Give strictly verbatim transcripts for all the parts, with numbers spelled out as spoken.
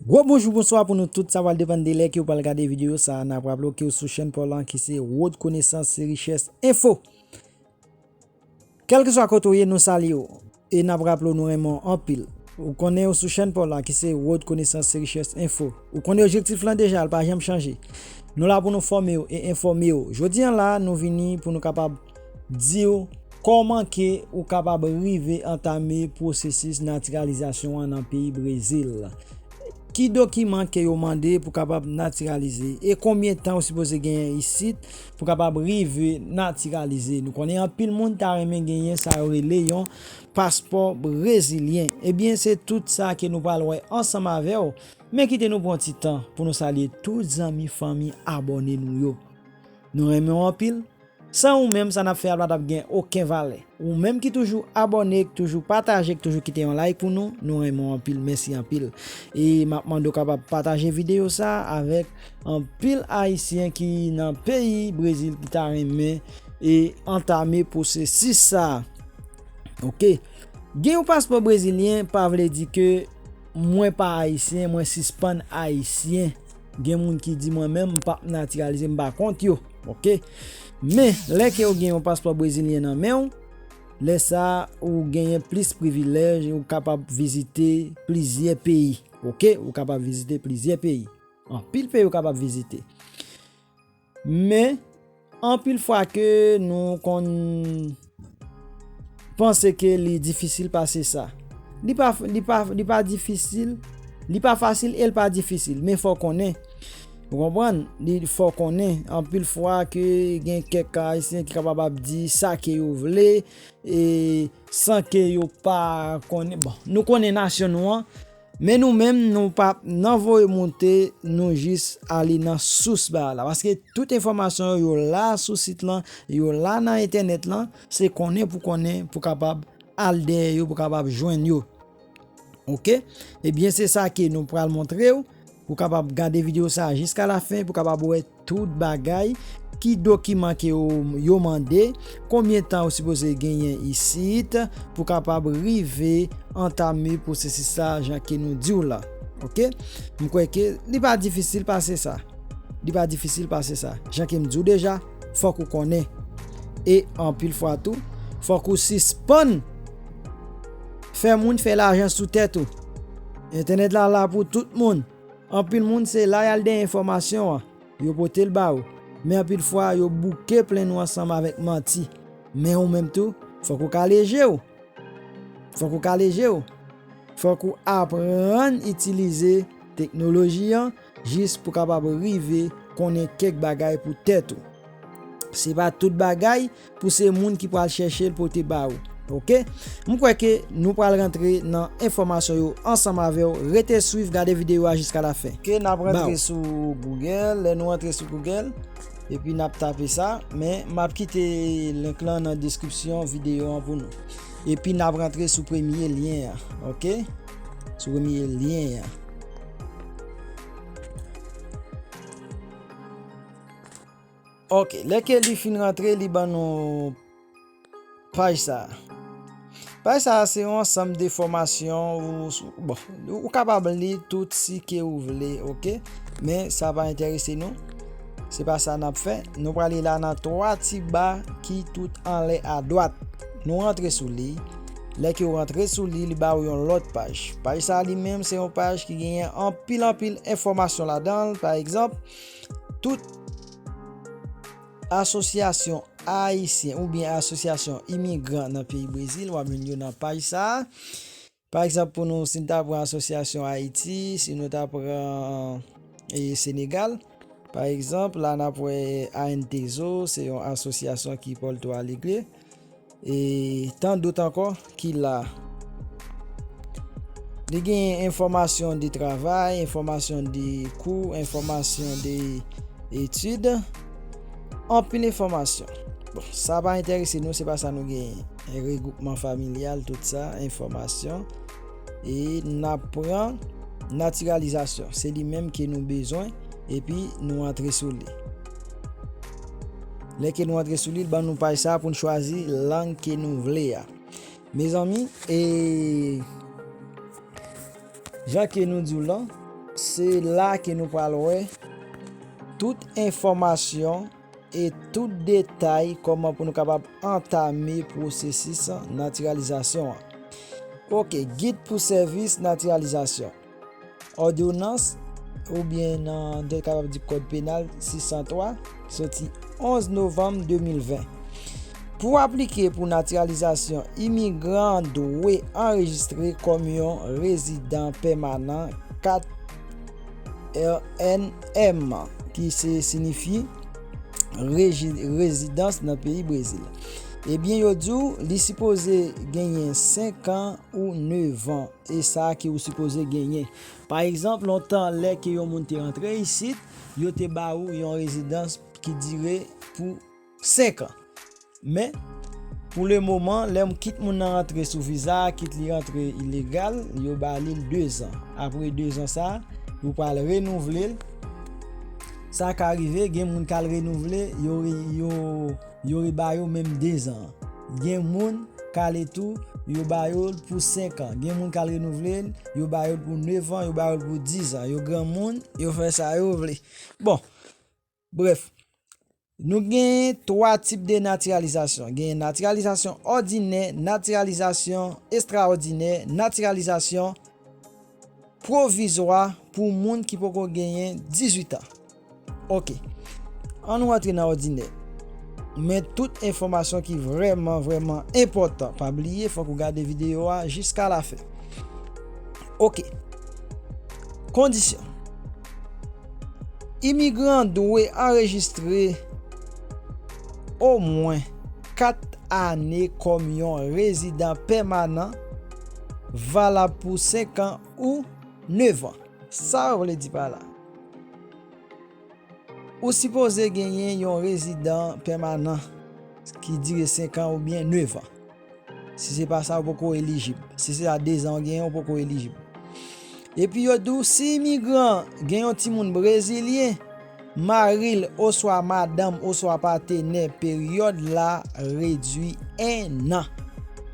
Gwo bonjou, bonswa pou nou tout, sa pral depann de lè ke w pral gade videyo sa a. N ap raple w ke w sou chèn pa w lan ki se Wòd Konesans se Richès Enfo. Kèlkeswa kote w ye, nou salye w. E n ap raple w, nou renmen w anpil. Ou konnen w sou chèn pa w lan ki se Wòd Konesans se Richès Enfo. Ou konnen objektif lan deja, l pa janm chanje. Nou la pou nou fòme w e enfòme w. Jodi a la, nou vini pou nou kapab di w kòman ke ou kapab rive antame pwosesis natiralizasyon an nan peyi Brezil. Ki dokiman ke yo mande pou kapab natiralize? E konbyen tan ou sipoze genyen isit pou kapab rive natiralize? Nou konnen anpil moun ta renmen genyen sa yo rele yon paspò brezilyen. Ebyen, se tout sa ke nou pral wè ansanm avè w. Men kite nou pran ti tan pou nou salye tout zanmi, fanmi, abòne nou yo. Nou renmen w anpil. San ou menm, sa n ap fè a pa t ap gen okenn valè. Ou menm ki toujou abòne, ki toujou pataje, ki toujou kite yon like pou nou, nou renmen w anpil, mèsi anpil. E m ap mande w kapab pataje videyo sa a avèk anpil Ayisyen ki nan peyi Brezil ki ta renmen e antame pwosesis sa a. Oke. Gen yon paspò brezilyen pa vle di ke mwen pa Ayisyen, mwen sispann Ayisyen. Gen moun ki di mwen menm m p ap natiralize, m pa kont yo. Oke. Men, lè ke w gen yon paspò brezilyen nan men w, lè sa a, ou genyen plis privilèj, ou kapab vizite plizyè peyi. Oke? Ou kapab vizite plizyè peyi. Anpil peyi ou kapab vizite. Men, anpil fwa ke nou konn panse ke li difisil pase sa. Li pa, li pa, li pa difisil, li pa fasil e l pa difisil, men fò konnen. Ou konprann? Li fò konnen, anpil fwa ke gen kèk Ayisyen ki kapab ap di sa ke yo vle, e san ke yo pa konnen. Bon, nou konnen nasyon nou an, men nou menm, nou p ap nan voye monte, nou jis ale nan sous bagay la. Paske tout enfòmasyon yo, yo la sou sit lan, yo la nan entènèt lan, se konnen pou konnen, pou kapab al dèyè yo, pou kapab jwenn yo. Oke? Ebyen, se sa ke nou pral montre w, pou kapab gade videyo sa a jiska lafen, pou kapab wè tout bagay, ki dokiman ke yo, yo mande, konbyen tan ou sipoze genyen isit pou kapab rive antame pwosesis sa jan ke nou di w la. Oke? M kwè ke li pa difisil pase sa. Li pa difisil pase sa. Jan ke m di w deja, fòk ou konnen. E anpil fwa tou, fòk ou sispann fè moun fè lajan sou tèt ou. Entènèt la la pou tout moun. Anpil moun se la y al dèyè enfòmasyon an, yo pote l ba ou. Men anpil fwa, yo bouke plenn ou ansanm avèk manti. Men ou menm tou, fòk ou kale je w. Fòk ou kale je w. Fòk ou aprann itilize teknoloji an jis pou kapab rive konnen kèk bagay pou tèt ou. Se pa tout bagay pou se moun ki pral chèche l pote ba ou. Oke? M kwè ke nou pral rantre nan enfòmasyon yo ansanm avè w. Rete swiv, gade videyo a jiska lafen. Oke, n ap rantre sou Google. Lè nou rantre sou Google, epi n ap tape sa, men m ap kite link lan nan deskripsyon videyo an pou nou. Epi n ap rantre sou premye lyen an, oke? Sou premye lyen an. Oke, lè ke li fin rantre, li ban nou paj sa a. Paj sa a se yon ansanm de enfòmasyon ou, bon, ou kapab li tout si ke ou vle, oke? Men sa pa enterese nou. Se pa sa n ap fè. Nou prale la nan twa ti ba ki tout anlè adwat. Nou rantre sou li. Lè ke w rantre sou li, li ba ou yon lòt paj. Paj sa a li menm se yon paj ki genyen anpil, anpil enfòmasyon ladan l. Pa egzanp, tout asosyasyon ayisyen oubyen asosyasyon imigran nan peyi Brezil, w ap jwenn yo nan paj sa a. Pa egzanp, pou nou, si n ta pran asosyasyon Ayiti, si nou ta pran, e, Senegal, pa egzanp, la n ap wè A N T zo, se yon asosyasyon ki Porto Alegre. E tan dòt ankò ki la. Li gen enfòmasyon de travay, enfòmasyon de kou, enfòmasyon de etid, anpil enfòmasyon. Bon, sa pa enterese nou, se pa sa nou genyen. Regwoupman familyal, tout sa, enfòmasyon. E n ap pran natiralizasyon. Se li menm ke nou bezwen, epi nou antre sou li. Lè ke nou antre sou li, l ban nou paj sa a pou n chwazi lang ke nou vle a. Mezanmi, e jan ke nou di w lan, Se la ke nou pral wè tout enfòmasyon e tout detay kòman pou nou kapab antame pwosesis natiralizasyon an. Oke, gid pou sèvis natiralizasyon. Òdonans, oubyen nan, nou kapab di kòd penal sis san twa, soti onz novanm de mil ven. Pou aplike pou natiralizasyon, imigran an dwe anrejistre kòm yon rezidan pèmanan, kat R N M, ki se siyifi reji-, rezidans nan peyi Brezil. Ebyen, yo di w li sipoze genyen senk an ou nèf an. E sa ke ou sipoze genyen. Pa egzanp, lontan, lè ke yon moun te rantre isit, yo te ba ou yon rezidans ki dire pou senk an. Men, pou le moman, lè m-, kit moun nan rantre sou viza, kit li rantre ilegal, yo ba li l dezan. Apre dezan sa, yo pral renouvle l. Sa ka rive, gen moun k al renouvle, yo re-, yo, yo reba yo menm dezan. Gen moun k ale tou, yo ba yo l pou senk an. Gen moun k al renouvle l, yo ba yo l pou nèf an, yo ba yo l pou diz an. Yo granmoun, yo fè sa yo vle. Bon, brèf, nou gen twa tip de natiralizasyon. Gen natiralizasyon òdinè, natiralizasyon estraòdinè, natiralizasyon pwovizwa pou moun ki poko genyen dizuit an. Oke. Ann nou rantre nan òdinè. Men tout enfòmasyon ki vrèman, vrèman enpòtan. Pa bliye, fòk ou gade videyo a jiska lafen. Oke. Kondisyon. Imigran dwe anrejistre omwen kat ane kòm yon rezidan pèmanan valab pou senk an ou nèf an. Sa yo vle di pa la? Ou sipoze genyen yon rezidan pèmanan ki dire senk an oubyen nèf an. Si se pa sa, ou poko elijib. Si se sa dezan ou genyen, ou poko elijib. Epi yo di w, si imigran gen yon timoun brezilyen, mari l oswa madanm oswa patenè, peryòd la redui en an.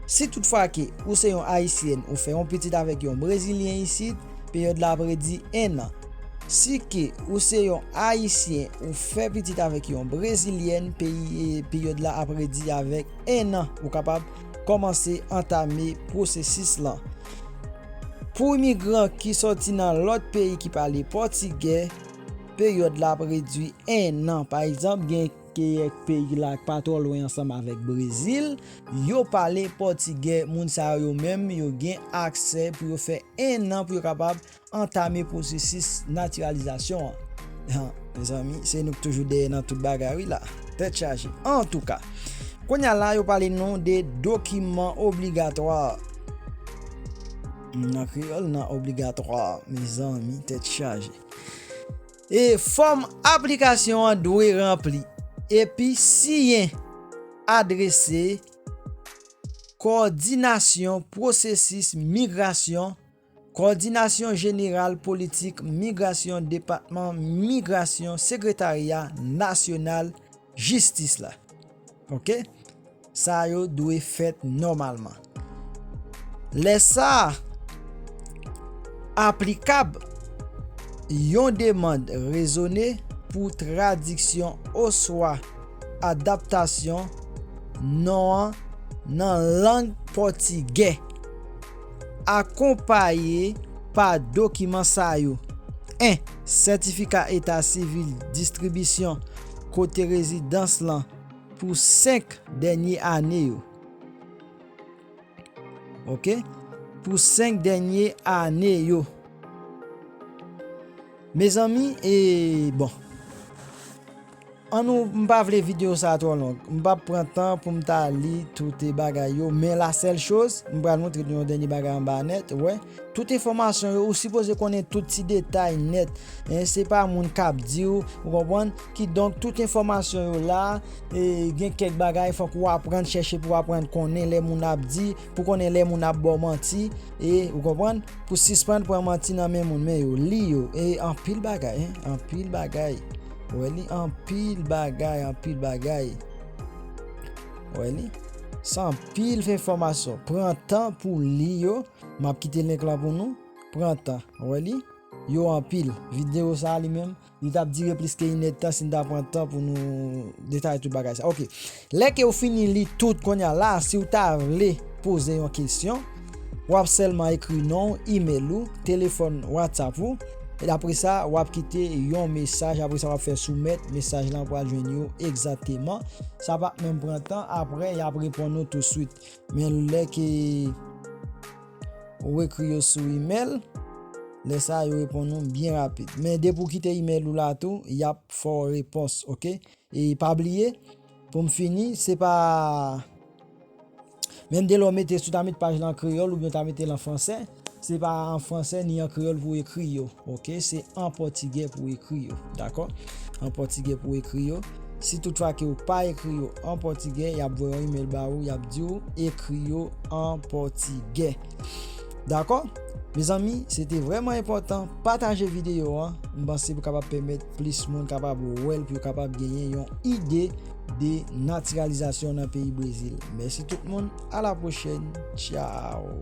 Si toutfwa ke ou se yon ayisyèn, ou fè yon pitit avèk yon brezilyen isit, peryòd la ap redui en an. Si ke ou se yon ayisyen, ou fè pitit avèk yon brezilyèn, peyi, peryòd la ap redui avèk en an. Ou kapab kòmanse antame pwosesis lan. Pou imigran ki sòti nan lòt peyi ki pale pòtigè, peryòd la ap redui en an. Pa egzanp, gen kèk peyi la k pa twò lwen ansanm avèk Brezil, yo pale pòtigè. Moun sa yo, yo menm, yo gen aksè pou yo fè en an pou yo kapab antame pwosesis natiralizasyon an. Han, mezanmi, se nou k toujou dèyè nan tout bagay, wi, la. Tèt chaje. Antouka, kounye a la, yo pale nou de dokiman obligatwa. Nan kreyòl, nan obligatwa, mezanmi, tèt chaje. E fòm aplikasyon an dwe ranpli epi siyen, adrese Kowòdinasyon Pwosesis Migrasyon, Kowòdinasyon Jeneral Politik Migrasyon, Depatman Migrasyon, Sekretarya Nasyonal Jistis la. Oke? Sa yo dwe fèt nòmalman. Lè sa a aplikab, yon demann rezone pou tradiksyon oswa adaptasyon non an nan lang pòtigè, akonpaye pa dokiman sa yo: en. Sètifika eta sivil distribisyon kote rezidans lan pou senk dènye ane yo. Oke? Pou senk dènye ane yo. Mezanmi, e bon. An nou, m pa vle videyo sa a twò long. M p ap pran tan pou m ta li tout bagay yo. Men la sèl choz, m pral montre nou yon dènye bagay anba nèt. Wè, tout enfòmasyon yo, ou sipoze konnen tout ti detay nèt. En, se pa moun k ap di w, ou konprann? Kidonk, tout enfòmasyon yo la, e, gen kèk bagay fòk ou aprann chèche pou w aprann konnen lè moun ap di, pou konnen lè moun ap ba w manti, e, ou konprann? Pou sispann pran manti nan men moun, men yo, li yo, e, anpil bagay, en, anpil bagay. Ou wè li, anpil bagay, anpil bagay. Ou wè li? Se anpil enfòmasyon. Pran tan pou li yo. M ap kite link lan pou nou. Pran tan. Ou wè li? yo anpil. Videyo sa a li menm, li t ap dire plis ke inèdtan si n ta pran tan pou nou detaye tout bagay sa. Ok. Lè ke w fini li tout kounye a la, si w ta vle poze yon kesyon, w ap sèlman ekri non w, imèl ou, telefòn WhatsApp ou. E apre sa, w ap kite yon mesaj. Apre sa, w ap fè soumèt. Mesaj lan pral jwenn yo egzakteman. Sa p ap menm pran tan. Apre, y ap reponn ou touswit. Men lè ke ou ekri yo sou imèl, lè sa a, yo reponn ou byen rapid. Men depi w kite imèl ou la tou, y ap fè w repons, ok? E pa bliye, pou m fini, se pa, menm de lè w mete, si w ta met paj la an kreyòl oubyen w ta mete l an fransè, se pa an fransè ni an kreyòl pou w ekri yo, ok? Se an pòtigè pou w ekri yo, dakò? An pòtigè pou w ekri yo. Si toutfwa ke w pa ekri yo an pòtigè, y ap voye yon imèl ba ou, y ap di w ekri yo an pòtigè. Dakò? Mezanmi, se te vrèman enpòtan. Pataje videyo an. M panse pou kapab pèmèt plis moun kapab wè l, pou yo kapab genyen yon ide de natiralizasyon nan peyi Brezil. Mèsi tout moun. A la pwochèn. Tchao.